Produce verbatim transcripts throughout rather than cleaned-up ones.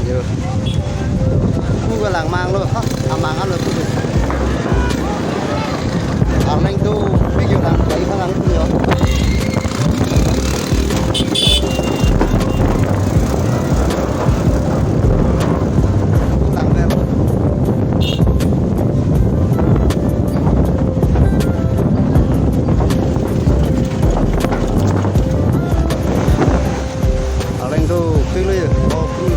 Yo. Pu ke langmang lo, ha, amang alo pu ke. Arleng dopik yo lang, gari ka lang pu yo. Pu lang ber. Arleng dopik lo yo. Oh, pu.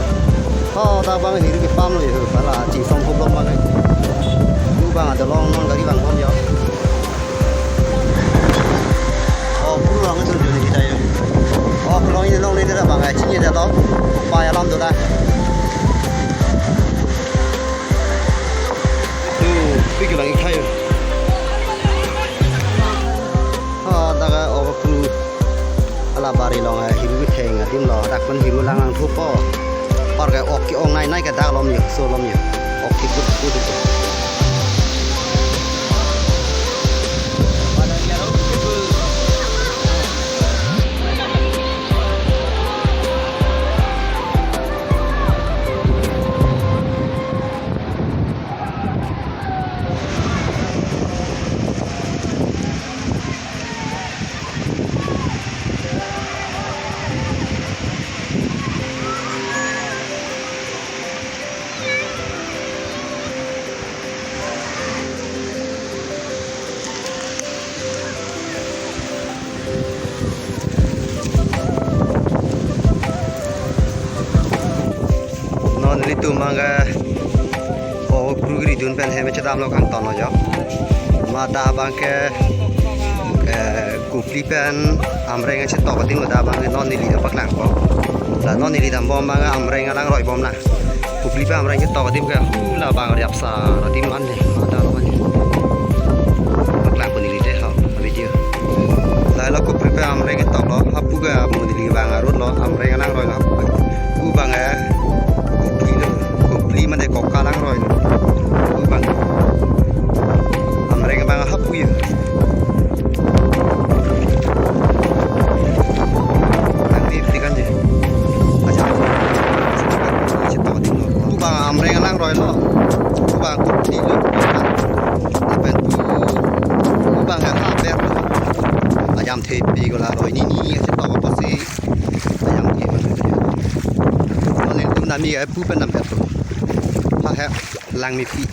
Oh, ta bang hiri kepam lo yo. Hala, chingsom khup long bang. Pu bang ada long non gari bang bom yo. Oh, pu long itu dun kita yo. Oh, pu long ini long ini dah bang, chini dah long. Pa ya lam tu dah. Dopik lang ikhai. Ah, daga, oh, pu. Ala bari long, eh, hiru ketheng adim lo, dak pen hiru lang lang thupo. Par ke ok ke-ong nai nai ke dak lom yo, so lom yo. Ok ke kut kut kut. Non nelitum abang ke, oh, Ukhrul giri dun pen hem chedam lo kangton lo jo. Ma ta abang ke, eh, Kopili pen Amreng chetok adim ta abang ke non neli ta paklangpo. La non neli dambom abang Amreng alangroi bom na. Kopili pen Amreng chetok adim ke, hu, la bang riap sa adim an ne, ma ta lo an ne. Paklangpo neli te ha, video. La lo Kopili pen Amreng chetok lo, hapu ke mo neli bang arut lo, Amreng alangroi lo hapu ke. Pu bang eh, Kopili lo, Kopili mane Koka alangroi lo. Pu bang. Amreng bang hapu yo. Nang di pilikan je. Aja. Pu bang Amreng alangroi lo. Pu bang Kopili lo. Lapen pu, pu bang ha ber lo. Ajam thepi ko la roi ni ni achetok apotsi. Ajam thepi. Non nelitum nami ke pu pen nam ber lo. Ha he langmepi.